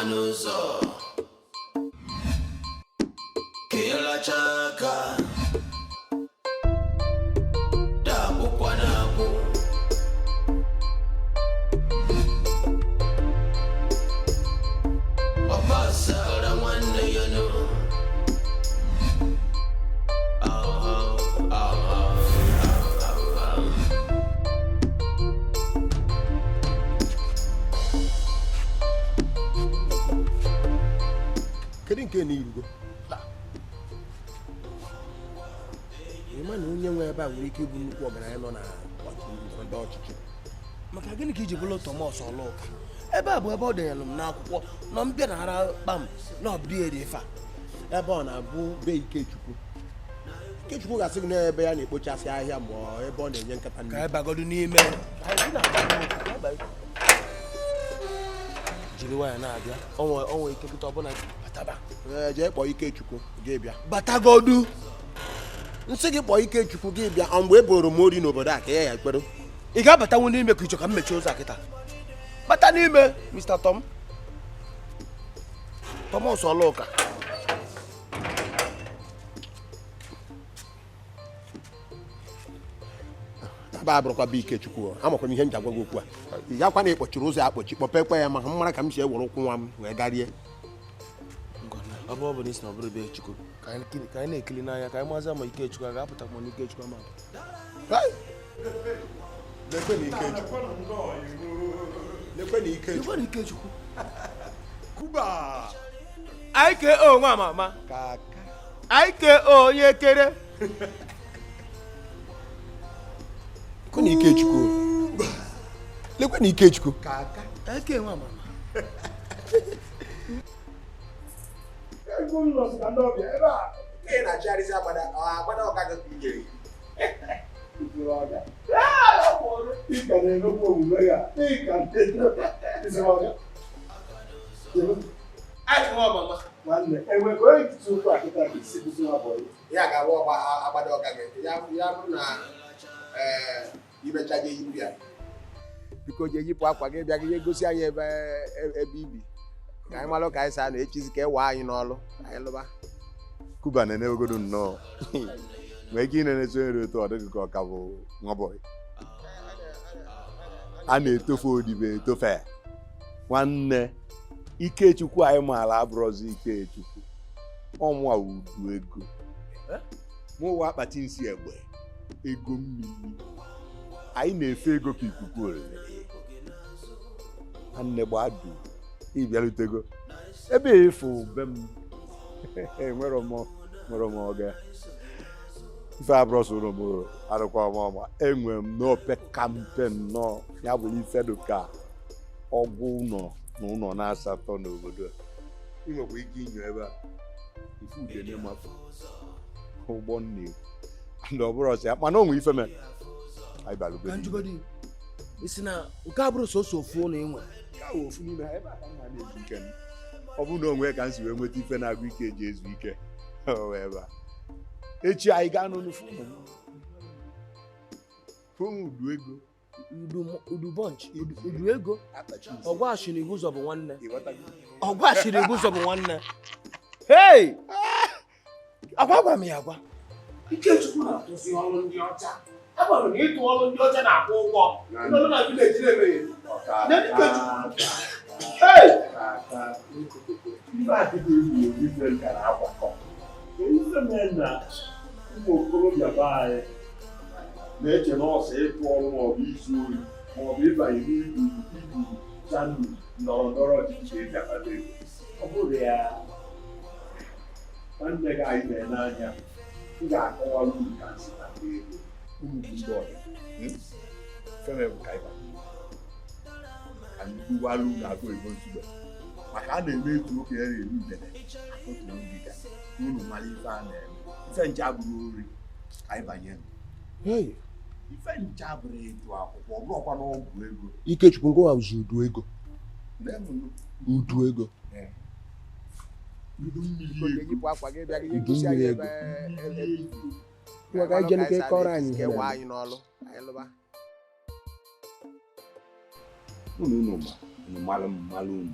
N'ụzọ ka ịlacha aka dagwụkwa na-agwụ. Ọ pasara nwanne ya nụ. Ahụ, ahụ, ahụ, ahụ. Kedu nke na irugo ịma na onye nwe ebe a nwere ike ịbụ nnukwu ọgaranya nọ na ndọrọndọrọ ọchịchị? Maka gịnị ka iji bụrụ Thomas Ọlụka? Ebe a bụ ebe ọ denyere m n'akwụkwọ na m bịa na ara kpam na ọbịa dị ife a. Ebe ọ na-abụ be Ikechukwu, Ikechukwu ga-asị gị n'ebe ya na-ekpochasị ahịhịa ma ọ ebe ọ na-enye nkata Ka nri. anyị bagodu n'ime. Jiri nwayọ na-abịa, onwe ike kịta ọbụla bataba. Ee, jee kpọọ Ikechukwu gị bịa. Batagodu. Nsị gị kpọọ Ikechukwu gị bịa. Ọ mgbe e boro m ori n'obodo a ka ya ya ekpere. Ị ga-abatanwu n'ime ka ịchọ ka m mechie ụzọ a kịta? Bata n'ime, Mr. Tom, Thomas Ọlụka. Ebe a bụrụkwa be Ikechukwu o. Amakwa m ihe m ji agwa gị okwu a. Ya kwa na ịkpọchiri ụzọ akpọchi, kpọpekwa ya maka m mara ka m si ewere ụkwụ nwa m wee garie. Ọ bụ ọ bụ na isi na ọ bụrụ be Chukwu ka anyị na-ekili n'anya, ka anyị mazi ma Ikechukwu a ga-apụta ma na Ikechukwu ama apụta. Hey! Lekwe na Ikechukwu. Lekwe na Ikechukwu. Lekwe na Ikechukwu. Kuba. IKO nwa mama. Kaka. IKO onye kere. Lekwe na Ikechukwu. Lekwe na Ikechukwu. Kaka. IKO nwa mama. Ego m nọ na ndị ọbịa ebe a. Ị na-achịgharịsị agbada, ọ agbada ọka gị ka i jere. Ị ka na-emekwa omume ya. Ị ka na-emekwa. IKO nwa mama. Nwanne, enwe ka onye nkịtị okwu a kịta ka isi bụzi nwa bọyị. Ya ga-awụ ọgba agbada ọka gị. Ya ya bụrụ na ee imecha gị eyipụ ya. Biko jee yipụ akwa gị bịa gị gosi anyị ebe ebe ibi. Ka anyị malụ ka anyị saa na echizi ka e waa anyị n'ọlụ. Ka anyị lụba. Kuba na-enegodo nnọọ. Nwee ike ịnenesi onye dị otu ọ dịghị ka ọ ka bụ nwa bọyị. A na-etofe odibo etofe. Nwanne, Ikechukwu anyị maara abụrụzi Ikechukwu. Ọmụa udu ego. Mụ ụwa akpati nsị egbe ego mmiri. Anyị na-efe ego ka ikuku orire. Nwanne gbadu, ị bịarutego. Ebe efu be m. Enwere m nwere m oge. Ife abụrọsị ụlọ m arụkwa m ọma. Enwe m n'ope kampe nnọọ ya bụ ife dị ka ọgwụ ụlọ na ụlọ na-asatọ n'obodo a. Ị nwekwa ike inyo ebe a. Ife udene mafu ụgbọ nne ndị ọ bụrụ ọsị ya mana onwe ife mere anyị bara Ka njugodi isi na nke a bụrụ sọsọ ofu ụlọ ị nwere. Nke a wụ ofu n'ime ha ebe a ka m na-ezu ike m. Ọ bụrụ na onwe ka m si wee nweta ife na-agụ ike eji ezu ike ọ wee ebe a. Echi anyị gaa n'ụlọ fonu m. Fonu udu ego. Udu bunch, udu ego. Akpachi nsị. Ọgwa ashịrị igwe ụzọ bụ nwanne. Ịghọtago? Ọgwa ashịrị igwe ụzọ bụ nwanne. Hey! Agwa gwa m ya agwa. Ikechukwu na-atụzi ọrụ ndị ọcha. Agwara m na ịtụ ọrụ ndị ọcha na-akwụ ụgwọ. Ndị ọrụ na vileji na-emeghe. Nne Ikechukwu. Hey! Ife adịghị egwu ife nka na-agbakọ. Ife mere na ụmụ okorobịa be anyị na-eche na ọsọ ịtụ ọrụ maọbụ izu ori maọbụ ịbanye n'igwu igwu chandu ndọrọ ndọrọ ọchịchị eji akpata ego. Ọ bụrụ ya nwanne gị anyị na-ene anya, m ga-akọwara unu ka nsi kpata ego. Unu bụ ndị ọbịa. Feme bụ ka anyị bata. Ka anyị gbuwara unu agụ ego ozugbo. Maka a na-eme etu okenye na-eru udene akụtụ ngịga unu mara ife a na-eme. Ife nche abụrụ ori ka anyị banye. Hey! Ife nche abụrụ ịtụ akwụkwọ, ọ bụrụkwa n'ọgwụ ego. Ikechukwu ngwa zụ udu ego. Lemụnụ. Udu ego. Udu mmiri ego. Yipụ akwa gị bịa gị Udu gosi anyị mmiri ebe ebe ibi. Ngwa ka anyị jee ka ị kọrọ anyị Ka ihe e waa na-eme. anyị n'ọlụ. Ka anyị lụba. Unu unu ma unu mara m mara unu.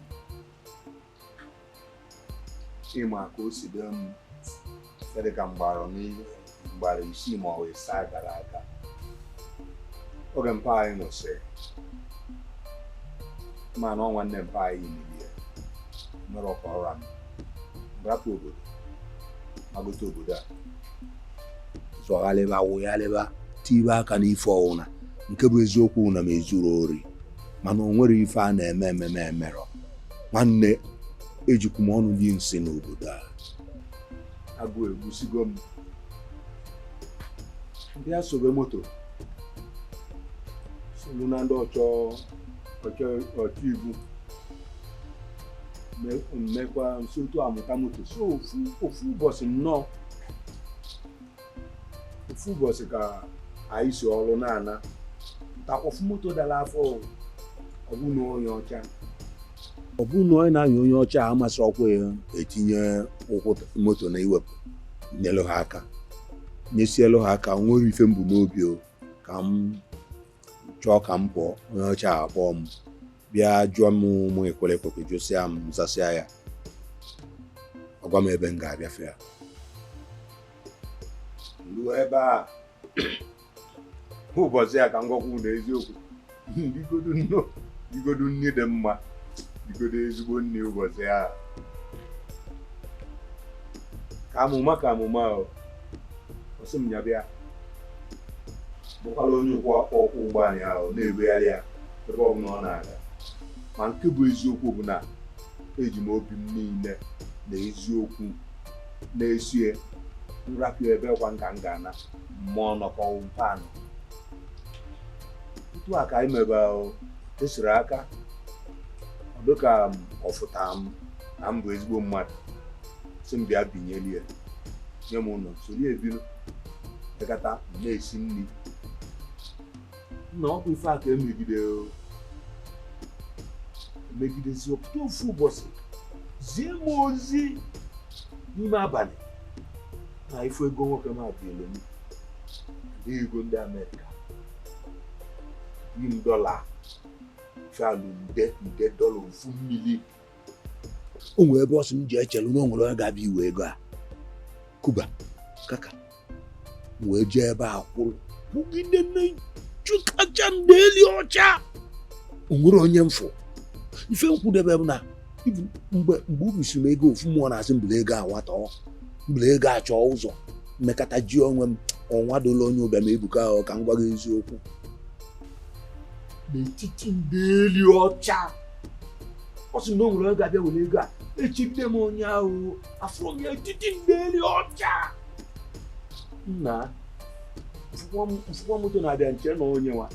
Ịma ka o si dị m ife dị ka mgbara n'ihe mgbara isii ma ọ bụ ịsaa gara aga, oge mpa anyị nwụsịrị, ma na ọ nwanne mpa anyị nili ya mere ọka ọra m rapụ obodo magote obodo a zọghalịba wụghalịba tibe aka n'ife ọwụna. Nke bụ eziokwu na m ezuru ori, mana o nwere ife a na-eme ememe emerọ. Nwanne, ejikwu m ọnụ dị nsị n'obodo a. Agụụ egbusigo m. Bịa sobe moto solu na ndị ọchọ ọchọ ọchọ ibu mmekwa nso otu amụta moto. So ofu ofu ụbọchị nnọọ, ofu ụbọchị ka anyị si ọrụ na-ana ntakwafu moto dara afọ. Ọ bụ na onye ọcha, ọ bụ na onye na-anya onye ọcha amasị ọkwa ya etinye ụkwụ moto na iwepụ nyelu ha aka, nyesielu ha aka. Nwere ife mbụ n'obi o ka m chọọ ka m pụọ. Onye ọcha akpọọ m bịa jụọ m mụ ekwere ekwekwe, jụsịa m, zasịa ya, ọgwa m ebe m ga-abịafe ya ruo ebe a. Ụbọchị a ka m gwakwu na eziokwu, digodu nno, digodu nni dị mma, digodo ezigbo nni ụbọchị a ka amụma ka amụma o. Ọ sị m ya bịa bụkwala onye ụkwụ ọkwọ ụgbọala ya ahụ na-ebugharị ya ebe ọ bụla ọ na-aga. Ma nke bụ eziokwu bụ na eji m obi m niile na eziokwu na-esie nrapụ ebe kwa nka m ga-ana mmụọ nọkọ mpanụ. Otu a ka anyị mebe tesiri aka. Ọ dịka m ọfụta m na m bụ ezigbo mmadụ, sị m bịa binyeli ya, nye m ụlọ soro ya ebiro lekọta m na-esi nri na ọkwa ife a ka emegide emegidezi. Ọpụta ofu ụbọchị zie m ozi n'ime abalị na ifu ego nwoke m abịala m, ndị ego ndị Amerịka yi m dọla falụ nde nde dọla ofu mmiri. O nwere ebe ọ sị m ji echelu na o nwere onye ga-abịa iwe ego a kuba kaka. M wee jee ebe a kwụrụ kwugide na chụkacha ndị eli ọcha. O nwere onye mfụ ife nkwudebe m na mgbe mgbe ubisi m ego ofu mmụọ na-asị mbụla ego a nwatọ mbụla ego a chọọ ụzọ mmekọta ji onwe m ọnwa dola onye ụbịam ebuka ahụ. Ka m gwa gị eziokwu, n'etiti ndị eli ọcha ọ sị na o nwere onye ga-abịa were ego a. Echigide m onye ahụ afụrụ m ya etiti ndị eli ọcha nna mfụkwa moto na-abịa nche na onye nwa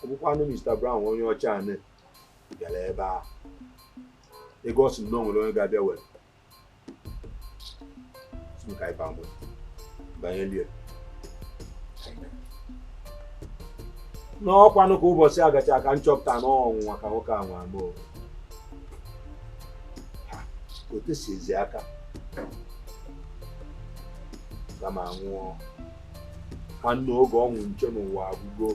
ọ bụkwanụ Mr. Brown onye ọcha anị bịara ebe a. Ego ọ sị na o nwere onye ga-abịa were sị m ka anyị baa moto banye lie n'ọkwanụ. Ka ụbọchị agacha ka m chọpụta na ọnwụnwa ka nwoke a nwa ama o tesiezi aka kama nwụọ. Nwanne, oge ọnwụ nche n'ụwa agwụgo.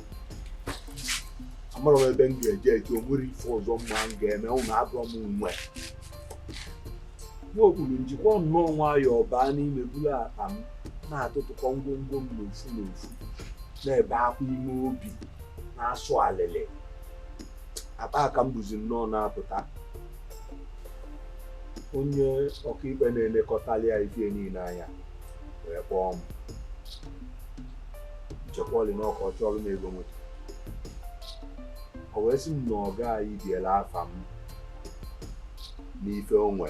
Amara m ebe m ga-eje eje. O nwere ife ọzọ mma m ga-eme ụnụ abụọ m nwe nwa okpuru njikwa nnọọ nwayọọ baa n'ime buru akpa m na-atụtụkọ ngwongwo m n'ofu n'ofu, na-ebe akwa ime obi, na-asụ alịlị. Akpa aka m buzi nnọọ na-apụta. Onye ọkaikpe na-elekọtali ya ife niile anya wee kpọọ m nchekwọlị n'ọka ọ chọrọ m ego moto. O wee sị m na ọga anyị biela afa m n'ife onwe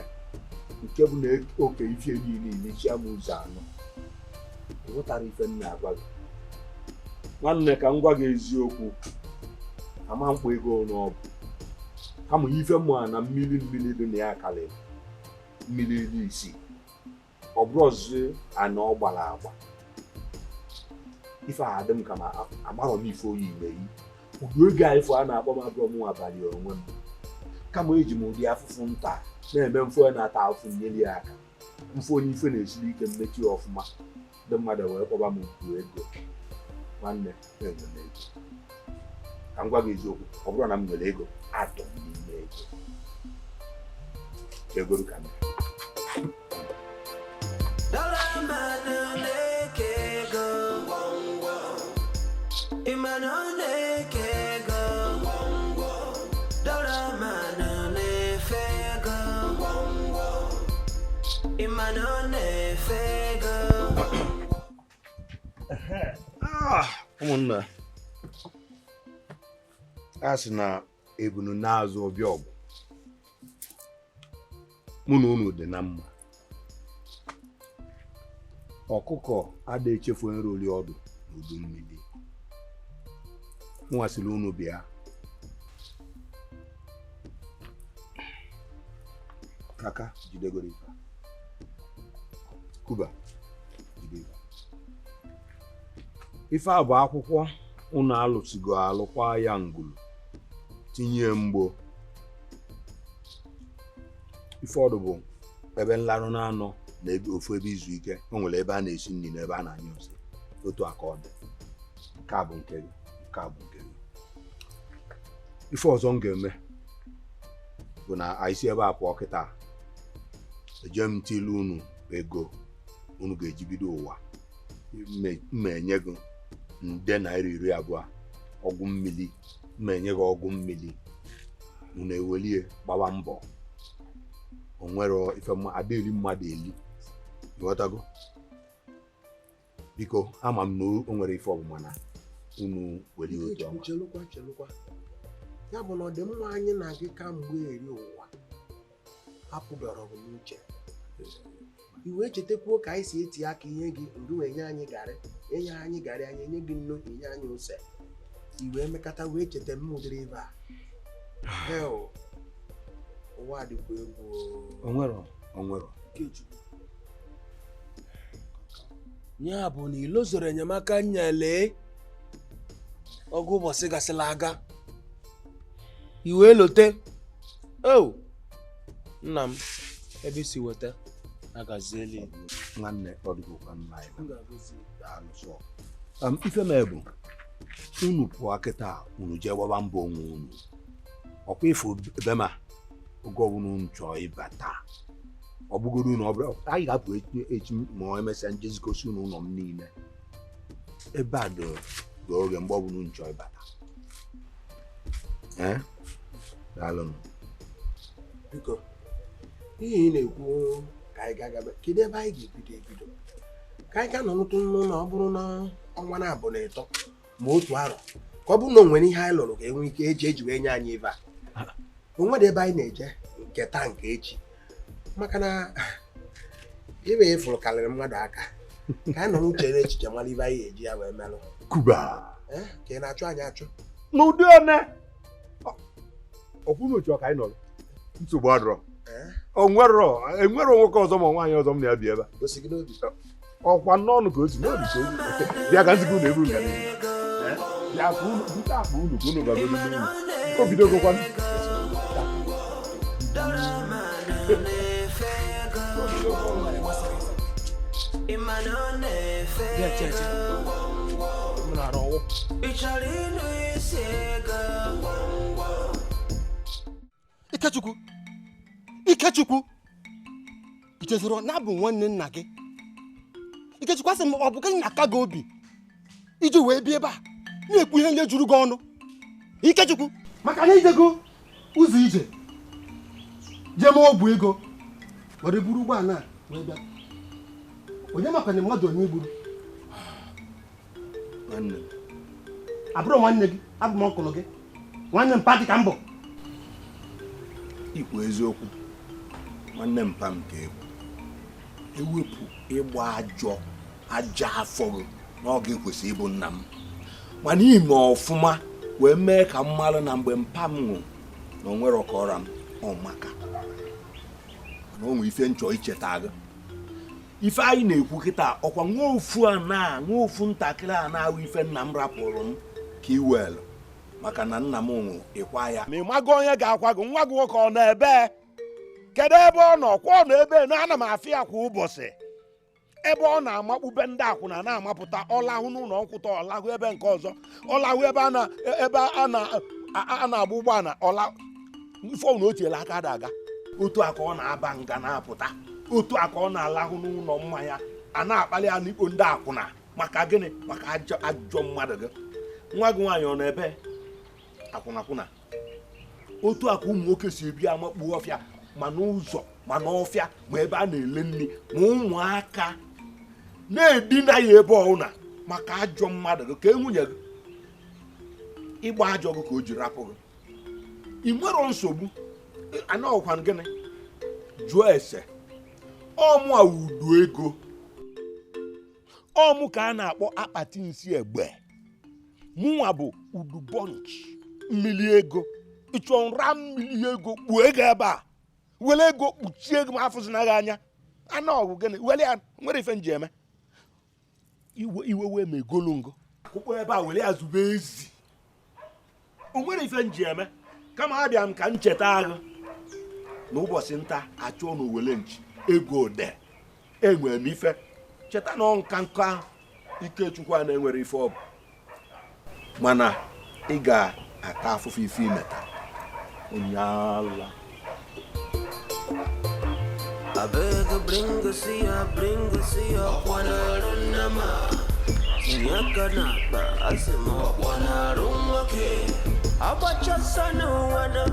nke bụ na oke ife niile emechia m ụzọ anọ. Ghọtara ife m na-agwa gị, nwanne? Ka m gwa gị eziokwu, ama mkpa ego n'ọbụ kama ife mma na mmiri mmiri dị na ya karịrị mmiri iri isii. Ọ bụrụzi ana ọ gbara agba ife a dị m ka ma amarọ m ife oyi meyi ụdị ego a. Ifo a na-akpọ m abụrọ m abalị onwe m, kama eji m ụdị afụfụ nta na-eme mfụ onye na-ata afụfụ nyeli ya aka, mfụ onye ife na-esiri ike mmechi ya ọfụma. Ndị mmadụ wee kpọba m mkpu ego. Nwanne, enwere m ego. Ka m gwa gị eziokwu, ọ bụrụ na m nwere ego atọ m n'ime ego egoro ka m na-efe ego. Ụmụnna, a sị na ebunu na-azụ obi ọgwụ mụ na unu dị na mma. Ọkụkọ ada echefu nroli ọdụ n'udu mmiri. Nwasịrị unu bịa kaka jidegoro ife a. Kuba jide ife a. Ife a bụ akwụkwọ unu alụsigo alụkwa ya ngulu tinye mgbo. Ife ọdụ bụ ebe nlarụ na-anọ na ebe ofu ebe izu ike. O nwere ebe a na-esi nri na ebe a na-anyụ nsị. Otu aka ọ dị. Nke a bụ nke gị, nke a bụ nke gị. Ife ọzọ m ga-eme bụ na anyị si ebe a pụọ kịta, eje m tilu unu ego unu ga-eji bido ụwa. Mma enye gị nde naira 20, ọgwụ mmiri. Mma enye gị ọgwụ mmiri, unu ewelie gbawa mbọ. O nwere ife ada eri mmadụ eli, ịghọtago? Biko, ama m na o nwere ife ọbụma na unu welie otu ọma. Chelụkwa, chelụkwa, ya bụ na ọdịmma anyị na gị kamgbe eri ụwa apụbara m n'uche. I wee chetakwuo ka anyị si eti aka ihe gị ndu enye anyị garị, enye anyị garị, anyị enye gị nnu, enye anyị ose. I wee mekata wee cheta m ụdịrị ebe a. Hell, ụwa dịkwa egwu o. Onwero, onwero. Ya bụ na ilozoro enyemaka nyalee ọgụ ụbọchị gasịla aga, i wee lote o nna m ebe isi weta agazieli. Nwanne, ọ dịgokwa mma anyị. Daalụ sọ. Ife mee bụ unu pụọ kịta, unu jee gbaba mbọ onwe unu. Ọkwa ifo ebe ma oge ọbụla unu chọọ ịbata, ọ bụgoro unu ọ bụrụ anyị ga-apụ echi echi ma ọ emesịa njezikosi unu ụlọ m niile ebe a dị oge mgbe ọbụla unu chọọ ịbata. Ee, daalụnụ. Biko, ihe ị na-ekwu ka anyị ga-agabe, kedu ebe anyị ga-ebido ebido? Ka anyị ga nọrụtụ n'ụlọ, ọ bụrụ na ọnwa na-abụ na ịtọ ma otu arọ, ka ọ bụrụ na o nwere ihe anyị lụrụ ka enwee ike eji eji wee nye anyị ebe a. O nwere ebe anyị na-eje nke taa nke echi, maka na ibe ịfụrụ karịrị mmadụ aka. Ka anyị nọ n'uche n'echiche mara ibe anyị ga-eji ya wee melụ. Kuba. Ka ị na-achụ anyị achụ. N'ụdị one ọkwụ n'otu ka anyị nọrọ, nsogbu adọrọ. O nwero enwero nwoke ọzọ ma nwaanyị ọzọ m na-abịa ebe a. O si gị n'obi? Ọkwa n'ọnụ ka o si n'obi ka o si bịa ka nzikọ unu eburu nga bịa ka unu bute akpa unu ka unu bagodo n'ụlọ. O bidogokwanụ. Bịa, che, che. M na-arụ ọwụ. Ị chọrọ ịnụ isi ego? Ikechukwu, Ikechukwu, ichezoro na abụ nwanne nna gị. Ikechukwu, asị m, ọ bụ gị na-aka gị obi iji wee bịa ebe a na-ekwu ihe ndị juru gị ọnụ? Ikechukwu, maka na ijego ụzọ ije jee mee ọgwụ ego were buru ụgbọala a wee bịa, onye makwana mmadụ onye gburu? Nwanne m. Abụrụ nwanne gị, abụ m ọkụlụ gị, nwanne m pa gị ka m bụ. Ikwu eziokwu, nwanne m pa m ka egwu ewepụ ịgba ajọ ajọ afọ gị n'oge kwesịrị ịbụ nna m, mana ime ọfụma wee mee ka m malụ na mgbe mpa m nwụ na o nwere ọka ọra m ọmaka, mana o nwee ife nchọ icheta gị. Ife anyị na-ekwu kịta, ọkwa nwa ofu a na nwa ofu ntakịrị a na-ahụ ife nna m rapụrụ m ka iwelu maka na nna m nwụ ịkwa ya. Ma ị mago onye ga-akwa gị? Nwa gị nwoke ọ nọ ebe? Kedu ebe ọ nọ? Kwa ọ nọ ebe na ana m afị ya kwa ụbọchị, ebe ọ na-amakpube ndị akwụna na-amapụta. Ọlahụ n'ụlọ nkwụta, ọlahụ ebe nke ọzọ, ọlahụ ebe a na ebe a na a na-agba ụgbọala, ọla ife ọ na o tiela aka ada aga. Otu a ka ọ na-aba nga na-apụta, otu a ka ọ na-alahụ n'ụlọ mmanya a na-akpali ya n'ikpo ndị akwụna. Maka gịnị? Maka ajọ ajọ mmadụ gị. Nwa gị nwaanyị ọ nọ ebe akwụnakwụna? Otu a ka ụmụ nwoke si ebi amakpu ọfịa ma n'ụzọ. Ma n'ọfịa, ma ebe a na-ele nri, ma ụmụaka na-edina ya ebe ọbụla maka ajọ mmadụ gị ka e nwunye gị ịgba ajọ gị ka o ji rapụ gị. Ị nwero nsogbu anọghịkwa gịnị jụọ ese ọmụ a udu ego ọmụ ka a na-akpọ akpati nsị egbe. Mụnwa bụ udu bunch mmiri ego. Ịchọ nra mmiri ego, kpuo ego ebe a, were ego kpuchie ego ma afụzina gị anya. Anụ ọgụ gịnị were ya nwere ife nji eme iwe iwe wee ma egolu ngo akwụkwọ ebe a were ya zube ezi. O nwere ife nji eme kama abịa m ka m cheta agụ na ụbọchị nta achụọ na owele nchi ego ode enwere m ife cheta na ọ nka nka Ikechukwu a na-enwere ife ọ bụ mana ị ga-ata afụfụ ife imeta onyeala. Abeg bring see ya, bring see ya, ọkwa nama. Tinye aka n'akpa, asị m ọkwa na-arụ nwoke. Agbachasọ n'ụwa na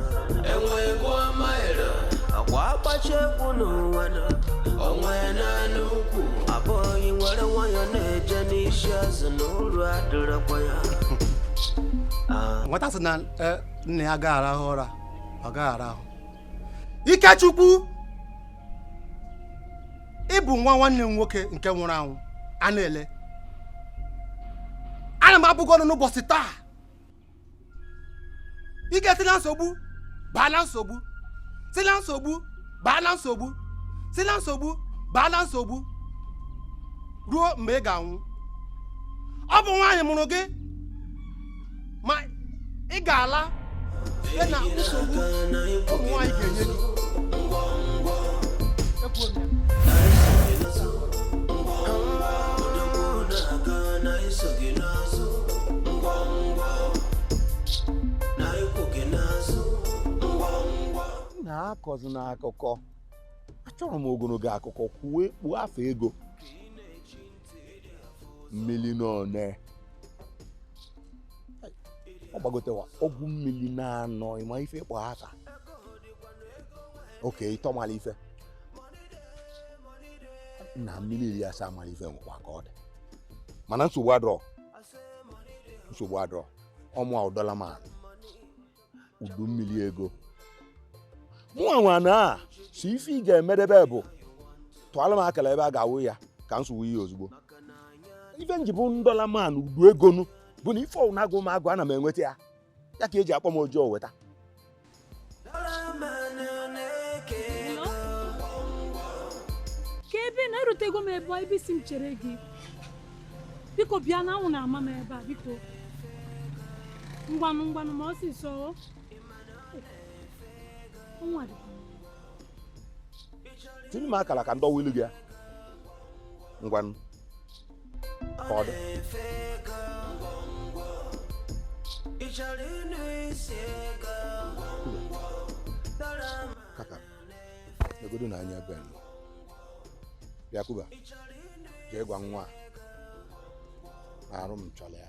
enwe egwu amaịlụ. Akwa agbacha egwu n'ụwa na onwe naanị ukwu. Abụghị nwere nwayọ na-eje n'isi azụ na uru adịrọkwa ya. Ah. Nwata sị na nna ya agaghị arahụ ụra, ọ gaghị arahụ. Ikechukwu, ị bụ nwa nwanne m nwoke nke nwụrụ anwụ a na-ele. Ana m abụghị ọnụ n'ụbọchị taa. Ị ga-esi na nsogbu baa na nsogbu, si na nsogbu baa na nsogbu, si na nsogbu baa na nsogbu ruo mgbe ị ga-anwụ. Ọ bụ nwaanyị mụrụ gị, ma ị ga-ala site na nsogbu ụmụ nwaanyị ga-enye gị. Ekwuo m ya. Odogwu na-aga na iso gị n'azụ ngwongwo, na ikwu gị n'azụ ngwongwo. Na-akọzi n'akụkọ, achọrọ m ogologo akụkọ. Kwuo kpuo afọ ego mmiri n'one ọ gbagotewa ọgwụ mmiri na-anọ ịma ife ịkpọ aka oke ịtọ mara ife na mmiri 70 mara ife nwekwa ka ọ dị, mana nsogbu adọrọ, nsogbu adọrọ. Ọmụ a ụdọla ma udu mmiri ego mụnwa nwa na a si ife ị ga-emedebe bụ tụọla m akara ebe a ga-awụ ya ka nsogbu ihe ozugbo. Ife nji bụ ndọla man udu ego nu bụ na ife ọwụna agụ m agụ ana m enweta ya, ya ka eji akpọ m ojoo weta. Hello? Ka ebe na erutego m ebe ebe isi m chere gị. Biko bịa na anwụ na-ama m ebe a, biko. Ngwanụ ngwanụ, ma ọsịsọ o. Nwa dị. Tinye m akara ka ndọwa ilu gị ya. Ngwanụ, ka ọ dị. Ị chọrọ ịnụ isi ego? Kaka legodo na anya ebe nọ. Bịa Kuba, jee gwa nwa a na arụ m chọrọ ya.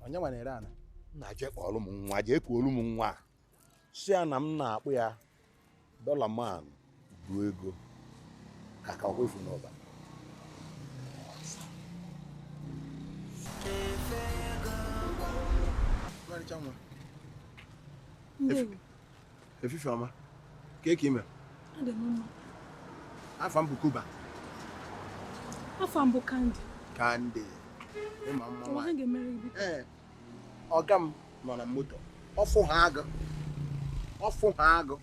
Onye nwa na-ere ana? Nna, jee kpọọlụ m nwa, jee kuolu m nwa a. Si ya na m na-akpụ ya dollar man bụ ego kaka ọkwa efu n'ọba. Ọmarịcha nwa. Ndewo. Efife ọma. Ka eke ime? Adị m mma. Afa m bụ Kuba. Afọ m bụ Kandi. Kandi. Ịma mma Ọ ha nwaanyị. ga-emere gị, biko? Ee. Ọga m nọ na moto. Ọfụ ha agụ. Ọfụ ha agụ.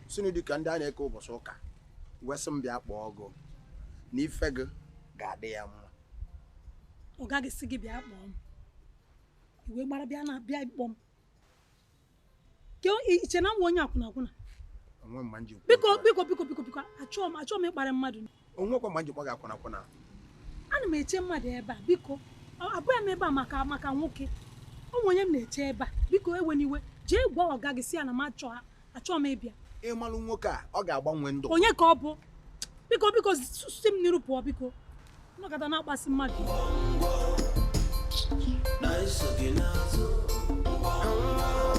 Sinu dị ka ndị a na-eke ụbọchị ụka. Wee sị m bịa kpọọ ọgụ. Na ife gị ga-adị ya mma. Ọ gaghị sị gị bịa kpọọ m. Iwe gbara bịa na bịa kpọọ m. Ke iche na m nwe onye akwụna akwụna. Onwe mma nji Biko biko biko biko biko, achọghị m ịkparị mmadụ. Onwekwa mma njikwa gị akwụna akwụna. Ana m eche mmadụ ebe a, biko. Abụghị m ebe a maka nwoke. Ọ nwe onye m na-eche ebe a. Biko ewe n'iwe. Jee gwa ọga gị si ya na m achọ m ịbịa. Ịmalụ nwoke a, ọ ga-agbanwe ndụ. Onye ka ọ bụ? Biko biko, si m n'iru pụọ, biko. Nnọkọta na-akpasị mmadụ iwe. Na iso gị n'azụ.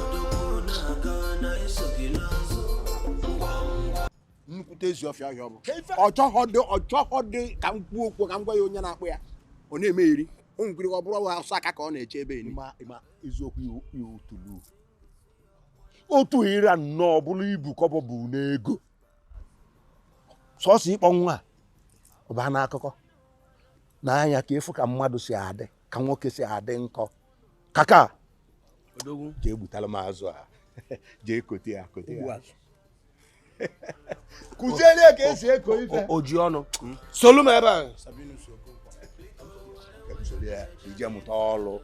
Odogwu na-aga na iso gị n'azụ. Nnukwu. Nnukwute ezi ọfịa ọhịa ọ bụ. Ọ chọghọ dị ka m kwuo okwu, ka m gwa ya onye na-akpụ ya. Ọ na-eme eri o nwekwere ka ọ bụrụ ọsọ aka ka ọ na-eche ebe eni. Ịma eziokwu, iwu tulu otu ira nnọọ bụrụ ibu kọbọ bụ n'ego sọsọ ịkpọ nwa a, ọ baa n'akụkọ n'anya ka ịfụ ka mmadụ si adị, ka nwoke si adị nkọ kaka. Odogwu. Jee gbutara m azụ a, jee kote ya, kote ya, kụziere ya ka esi eko ife. Oji ọnụ solu m ebe a. Ka m soro ya ije mụta ọrụ.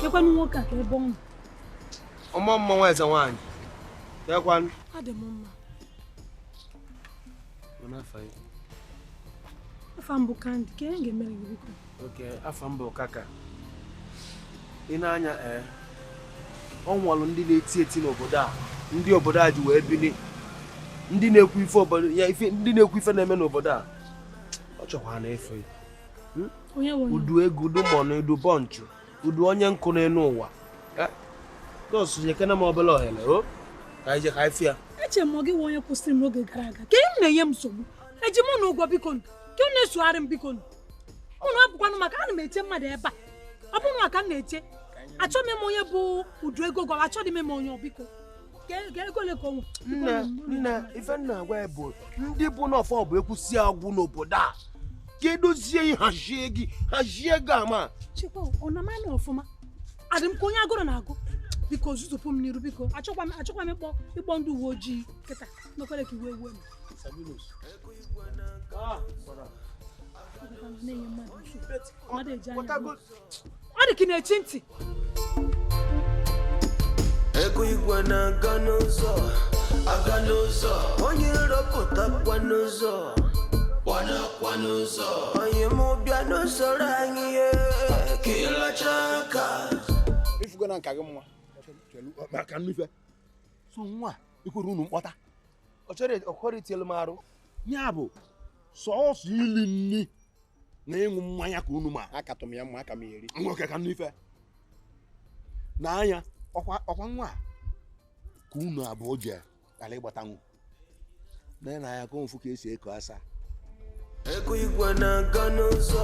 Kekwanụ nwoke a ka ebe ọ nọ. Ọmọ mmanwụ eze nwaanyị tekwanụ. Adị m mma. Afa m bụ Kandi. Ka ihe m ga-emere gị, biko? Oke afọ m bụ Kaka. Ị na-anya, ee, ọ nwalụ ndị na-eti eti n'obodo a, ndị obodo a ji wee bili, ndị na-ekwu ife obodo ya, ife ndị na-ekwu, ife na-eme n'obodo a. Ọ chọkwara na efe Onye nwe onye? Udu ego, udu mọnụ, udu bọnchụ, udu onye nkụ n'elu ụwa. Gọs nyekene m obere ohere o ka anyị je ka anyị fịa. Eche m ọ gị nwe onye kwụsịrị m n'oge gara aga ka ị na-enye m nsogbu. Eji mụ na ụgwọ, biko nụ. Ka ị na-esogharị m, biko nụ. Ụnụ abụkwanụ maka ana m eche mmadụ ebe a. Ọ bụrụ maka m na-eche, achọghị m onye bụ udu ego gọwa, achọghị m onye ọ, biko. Ka ego ole ka o nwe? Biko, Nne, nụ. nne, ife nna agwa ya bụ ndị bụ n'ọfọ bụ ekwusi agwụ n'obodo a ka edozie gị, hazie gị, hazie gị ama. Chekwa, ọ na mana ọfụma adị m ka onye agụrụ na-agụ. Biko zuzupụ m n'iru, biko. Achọkwa m ịkpọ ndị uwe ojii kịta mekwere ka iwe wuo m. Na-enye mmadụ nsogbu. Mmadụ eji anya ahụ. Ọ dị ka ị na-echi ntị. Ego igwe na-aga n'ụzọ, aga n'ụzọ, onye rọpụtakwa n'ụzọ, kwanakwa n'ụzọ, onye mụ bịa n'usoro anyị ye, ka ịlacha aka. Ifugo na nka gị mma. Maka nnufe so nwa ikwere unu mkpọta. Ọ chọrọ ọkọrọ itielu m arụ. Ya bụ sọọsọ ili nni na ịṅụ mmanya ka unu ma. Akatụ m ya mma, aka m eri. Nwoke ka nnufe n'anya ọkwa ọkwa nwa a ka unu abụọ ji ghara ịgbatanwu na ya ka mfu ka esi eko asa. Ego igwe na-aga n'ụzọ,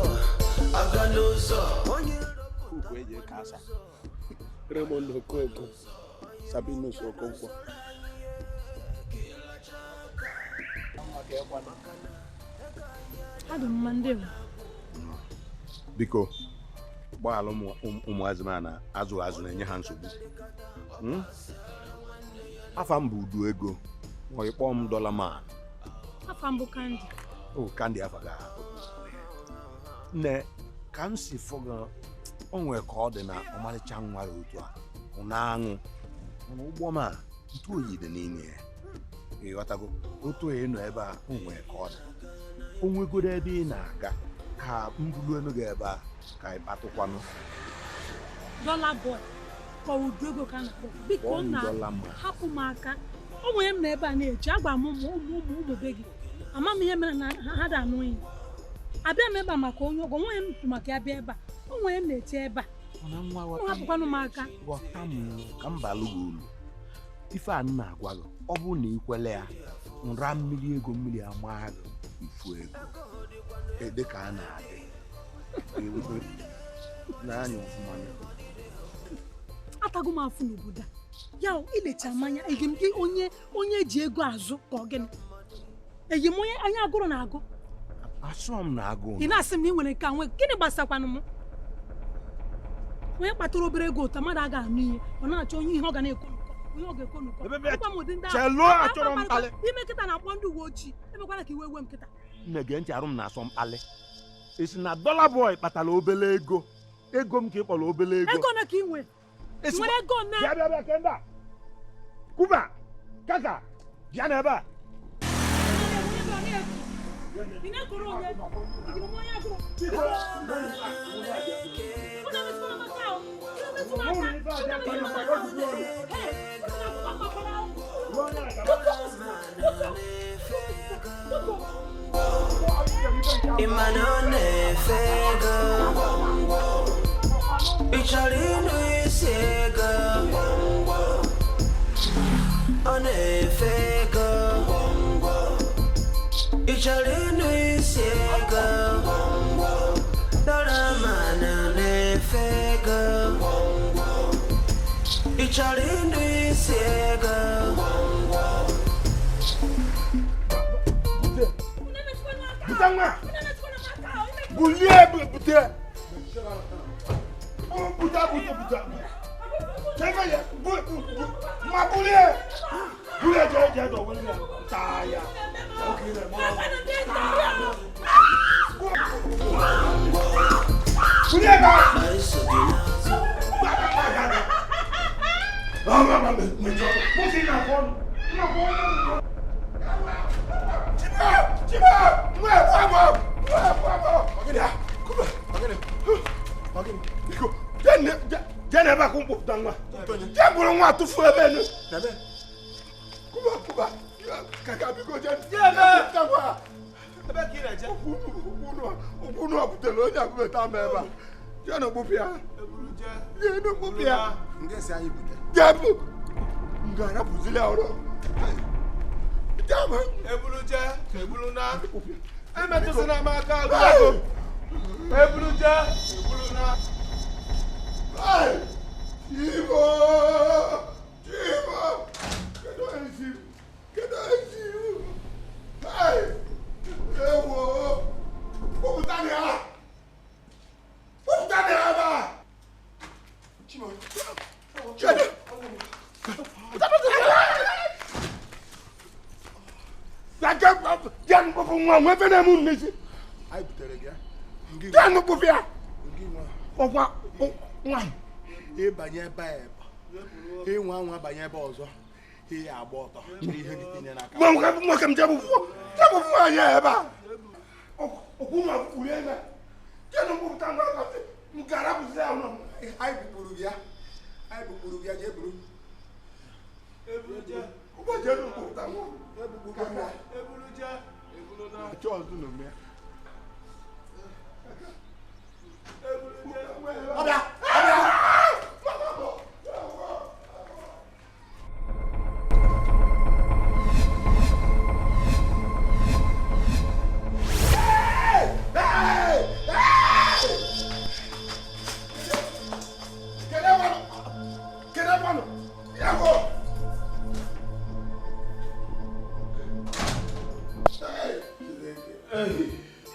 aga n'ụzọ, onye Ukwu eji eke asa. Raymond Okonkwo. Sabinus Okonkwo. Adị m mma, ndị m. Biko gbaghalụ ụmụazị m a na azụ azụ na-enye ha nsogbu. Afa m bụ udu ego, ma ị kpọọ m Dollar Man. Afa mbụ Kandi. O Kandi, afa ga nne ka m si fụ gị, o nwere ka ọ dị na ọmarịcha nwa ya otu a ọ na-aṅụ mana ụgbọ m a ntụ oyi dị n'ime ya, ịghọtago? Otu ị nọ ebe a, o nwere ka ọ dị, o nwegoro ebe ị na-aga ka mbulu elu gị ebe a ka ị kpatụkwanụ. Dollar Boy ka ọ udu ego ka a na-akpọ, biko. Kpọọ m Nna. Dollar Man. Hapụ m aka. O nwere m na ebe a na-eche agwa m ụmụ ụmụ ụmụ ụmụ be gị, ama m ihe mere na ha da anụ ihe. Abịa m ebe a maka onye ọgọ nwunye m kwụ maka ya bịa ebe a. O nwere m na-eche ebe a. Mana nwa, Ụmụ, ghọta m. hapụkwanụ m aka. Ghọta m ka m balụ gị ulu. Ife a m na-agwa gị, ọ bụrụ na ị kwele ya nra mmiri ego, mmiri ama gị ifu ego ede ka a na-adị Ewebe n'anya ọfụma. Atago m afụ n'obodo a ya o, ilecha mmanya eyi m gị onye onye ji ego azụ ka ọ gịnị? Eyi m onye anya agụrụ na-agụ? Asụọ m na agụụ. Ị na-asị m na ị nwere nke a nwe gịnị? Gbasakwanụ m onye kpatara obere ego ụtọ mmadụ aga anụ ihe ọ na-achọ onye ihe ọ ga na-eko n'ụkọ, onye ọ ga-eko n'ụkọ. Agwa m ụdị ndị ahụ. Chelu, achọrọ m mkpali. Ime nkịta na-akpọ ndị uwe ojii, emekwala ka iwe wee m nkịta. Nne, gee ntị, arụ m na-asọ mkpali. Esi na Dollar Boy kpatara obele ego, ego m ka ị kpọrọ obele ego? Ego na ka ị nwere? Nwere ego na? Bịa, bịa, bịa kenda kuba kaka, bịa n'ebe a. Ị na-ekoro onye? Ị ga-eme onye agụrụ? Unu emetụla m aka o. Unu emetụla m aka. Unu emetụla m aka o. Hey, unu na-akwụkwọ mmakwara o. Tutu, tutu, tutu. Ịma na ọ na-efe ego. Ị chọrọ ịnụ isi ego? Ọ na-efe ego. Ị chọrọ ịnụ isi ego? Dọlaman na-efe ego. Ị chọrọ ịnụ isi ego? Bute nwa! Bulie, bute! Bute, bute, bute! Chebe ya, bu, bu, bu, ma bulie! Bulie, je, je, do, bulie. Taa ya. Oke, na mo. Bulie ba! Ba, ba, ba, ba, ba. Ah, ma, ma, me, jo. Mo si na fon. Na fon. Chiba! Chiba! Mwe, mwe, mwe, mwe, mwe. Kuba, ogini. Biko, jene ebe a ka mkpọpụta nwa. Jee bụrụ nwa tụfuo ebe enu. Kuba, kuba. Kaka biko jee. Jee kpọpụta nwa. Ebe ka ị na-eje? Unu butere onye akwụbeta m ebe a. Jee na ogbupụ ya. Jee na ogbupụ ya. Jee bụ. M ga-arapụzili ya ọrụ. Ebulu jee, ebulu na. Emetụsịna m aka agụ. Ebulu jee, ebulu na. Chibo! Chibo! Kedu esi? Kedu esi? Hey! Ewo! Kpọpụta ya! Kpọpụta ya ebe a! Chibo! Kedu? Jee mkpọpụ nwa nwa ebe na-eme unu n'isi. Jee mkpọpụ ya! Ọkwa nwaanyị. Ịbanye ebe a, ịnwa anwa banye ebe ọzọ, ihe agba ọtọ chiri ihe gị tinye n'aka. Nwoke m jebụ nwaanyị ebe a. Okwu nwa kwuru ebe. Jee mkpọpụta nwa m ga-arapụzi ya ụlọ. Anyị bukpuru gị ya. Anyị bukpuru gị ya, jee buru. Ụbọchị elu mkpọpụta nwa. Ebulu jee, ebulu na. Achọ ọzọ na ome ya. Ọbịa!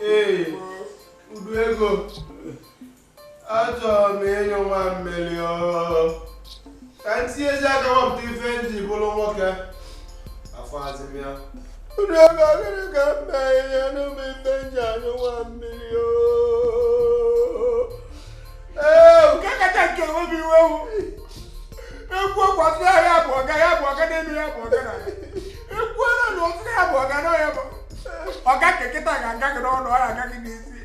Ee, udu ego. Achọrọ m ịnyụ nwa mmiri o. Ka m tinye ezi aka wepụta ife m ji bụrụ nwoke. Afọ azịm ya. Udu ego, gịnị ka m mee ihe n'ụmụ ife m ji anyụ nwa mmiri o? Ee, nke kacha nke obi iwe wụ. Ekwu okwu ọsị ya bụ ọga, ya bụ ọga n'elu, ya bụ ọga na ya. Ekwu ọnụ na ọsị ya bụ ọga na ya bụ. Ọga nke kịta ga-aga gị n'ọnụ, ọ ga-aga gị n'isi.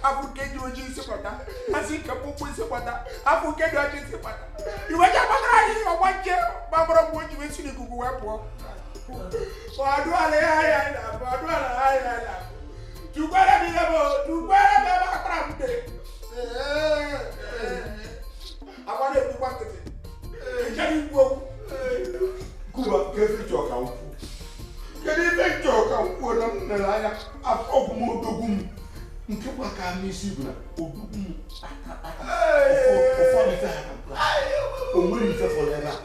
Afọ nke dị ojii isi pụta, asị nke mkpụmkpụ isi pụta, afọ nke dị ọcha isi pụta. Iwe ji agbatara anyị ọgba nche gbamgbọrọ mgbe o ji wee si n'ikuku wee pụọ. Ọdụ ala ya ya na ọdụ ala ya ya na. Tukwere m ihe bụ, tukwere m ebe akpara m dị. Agwa na-ekwukwa nkịtị. Ị chọrọ ikwu okwu. Kuba, kedu ife chọọ ka m kwuo? Kedu ife chọọ ka m kwuo na m lere anya afọ ọgwụ m odogwu m nke gbaka m isi bụ na odogwu m ụfọdụ ife ha o nwere ife fọrọ ebe a.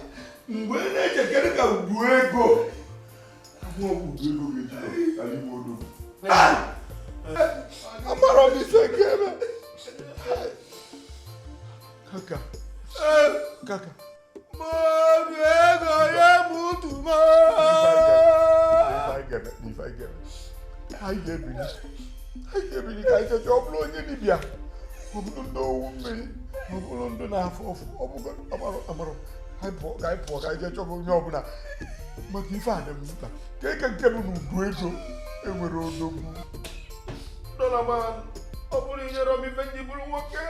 Mgbe na-eche kedu ka udu ego ahụ udu ego ga-eji ala igbo odogwu. Amara m ife nke ebe. Kaka. Kaka. Mọ̀ọ́dù ego ya mụ tụmọ. Ife anyị ga-eme, anyị ga-ebili, anyị ga-ebili ka anyị chọcha ọ bụrụ onye dibịa, ọ bụrụ ndị owu mmiri, ọ bụrụ ndị na-afụ ọfụ, ọ bụrụ amarọ amarọ, anyị pụọ ka anyị pụọ ka anyị jee chọba onye ọbụla maka ife a dị m mkpa. Ka eke nke bụ na udu ego enwere odogwu. Dọlaman, ọ bụrụ inyere m ife ndị bụrụ nwoke.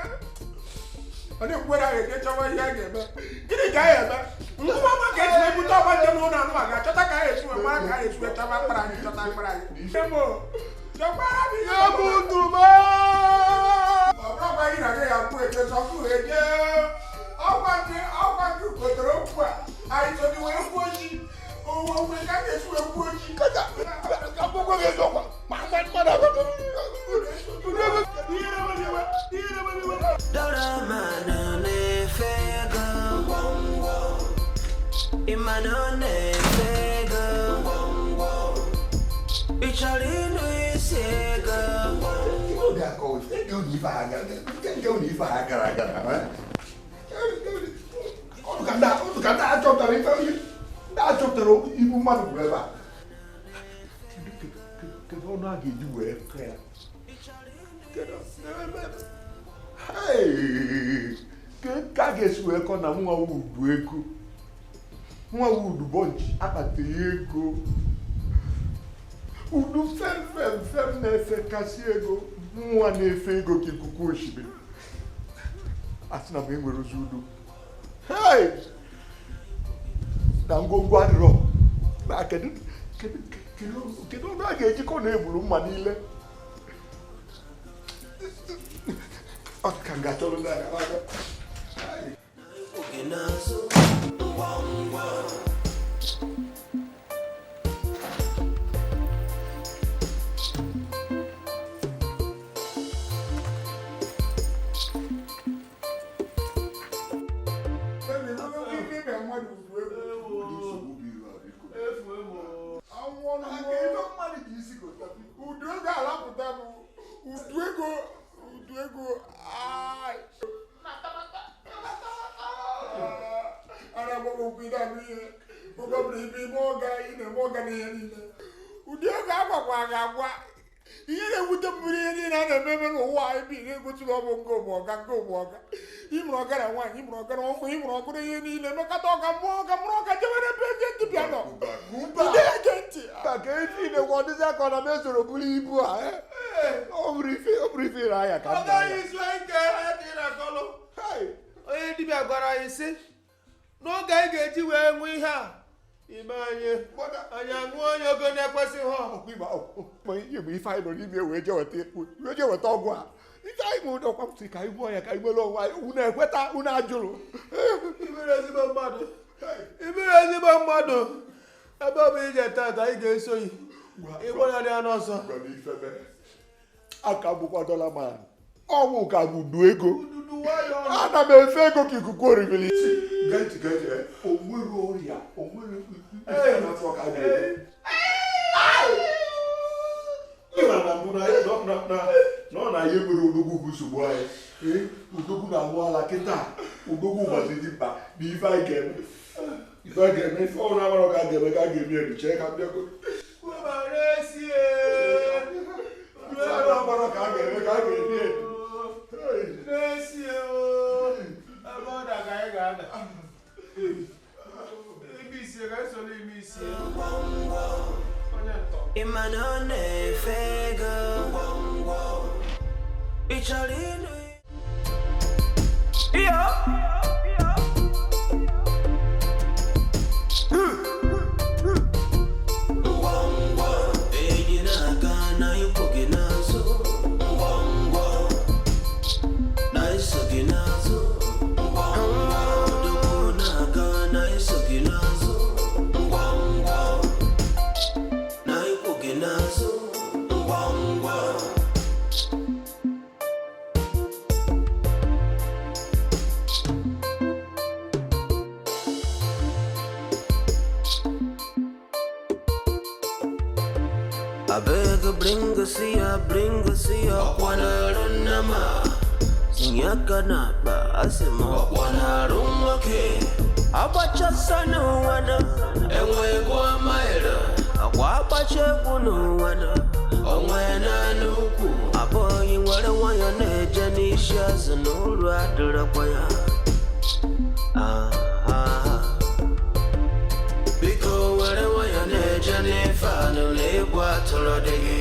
Ọ na-ekwere anyị eje chọwa ihe a ga-eme. Gịnị ka anyị eme? Ngwa ọma ka esi ebute ọgba njem n'ụlọ anụmanụ ga-achọta ka anyị esi wee mara ka anyị esi wee chọba mkpara anyị chọta mkpara anyị. Chọkwara m ihe Ya bụ tụmọ. Ọ bụrụkwa anyị na gị ya kwuo eje sọfụ eje. Ọkwa ndị ọkwa ndị gotere okwu a anyị so gị wee kwuo ochi. Dollar man na-efe ego. Ịma na ọ na-efe ego. Ị chọrọ ịnụ isi ego? Ife ha gara aga na ka ndị achọpụtara ife ndị achọpụtara ibu mmadụ bụ ebe a. Kedu ọnụ a ga-eji wee kee ya? Ka a ga-esi wee kọ na nwa udu ego, nwa udu bọnchị akpata ego, udu fem fem fem na-efekasị ego, nwa na-efe ego ka ikuku osimiri. A sị na m enwere ozi udu na ngwongwo adịrọ. Kedu ọnụ a ga-ejikọ na-egburu mma niile? Ọ ka m ga-achọrọ ndị agha aka. Udu ego alapụta bụ udu ego, udu ego. A na-agba m okwu ịna-anụ ihe oge ọ bụla ibe ime ọga ị na-eme ọga n'ihe niile. Ụdị ego agwakwa ga-agwa ihe na-ewute mmiri ihe niile a na-eme eme n'ụwa anyị bi na-egosi na ọ bụ nke ụmụ ọga, nke ụmụ ọga. Ịmụrụ ọga na nwaanyị, ịmụrụ ọga na ọkụ, ịmụrụ ọgụ na ihe niile mekọta ọga mmụọ ọga mụrụ ọga jebe n'ebe ege ntị bịa nọ. Ndị ege ntị. Ka efi na-ekwe ọ dịzị aka ọ na m ezoro buru ibu a. Ọ bụrụ ife, ọ bụrụ ife ire anya ka m Ọ gaghị izu ike anya ka ị na-akọlụ. Onye dibịa gwara anyị sị n'oge anyị ga-eji wee nwee ihe a ime anyị anyị aṅụọ onye ogo na-ekwesịghị. Ihe bụ ife anyị nọ n'ime wee jee weta ọgwụ a. Ife anyị nwere ọkwa m sị ka anyị gwụọ ya ka anyị nwere onwe anyị. Unu ekweta, unu ajụrụ. Imere ezigbo mmadụ, imere ezigbo mmadụ. Ebe ọ bụ ije tata anyị ga-eso yi ịgbanarị ya n'ọsọ. Aka bụkwa Dollar man, ọnwụ ka bụ udu ego. Ana m efe ego ka ikuku oribiri. Onwere ọrịa, onwere na ọ na-ya enwere odogwu bụ nsogbu anyị. Odogwu na-anwụ ala kịta, odogwu gbaziri dị mkpa na ife anyị ga-eme. Ife anyị ga-eme, ife ọrụ amarọ ka a ga-eme ka a ga-eme elu chee ka m bịago. Ife ọrụ amarọ ka a ga-eme ka a ga-eme elu. Ịma na ọ na-efe ego. Ị chọrọ ịnụ iyo? Ngwongwo eji n'aka na ikwu gị n'azụ. Ngwongwo na iso gị n'azụ. Ngwongwo odogwu na-aga na iso gị n'azụ. Ngwongwo na ikwu gị n'azụ. Ngwongwo. Abeg bring siya, bring siya, ọkwa na-arụ nne m a. Tinye aka n'akpa, asị m ọkwa na-arụ nwoke. Agbachasọ n'ụwa na enwe egwu amaghịrị. Akwa agbacha egwu n'ụwa na onwe naanị ukwu. Abụghị nwere nwayọ na-eje n'isi azụ na uru adịrọkwa ya. Ah, biko were nwayọ na-eje n'ife anụ na egwu atụrụ dị gị.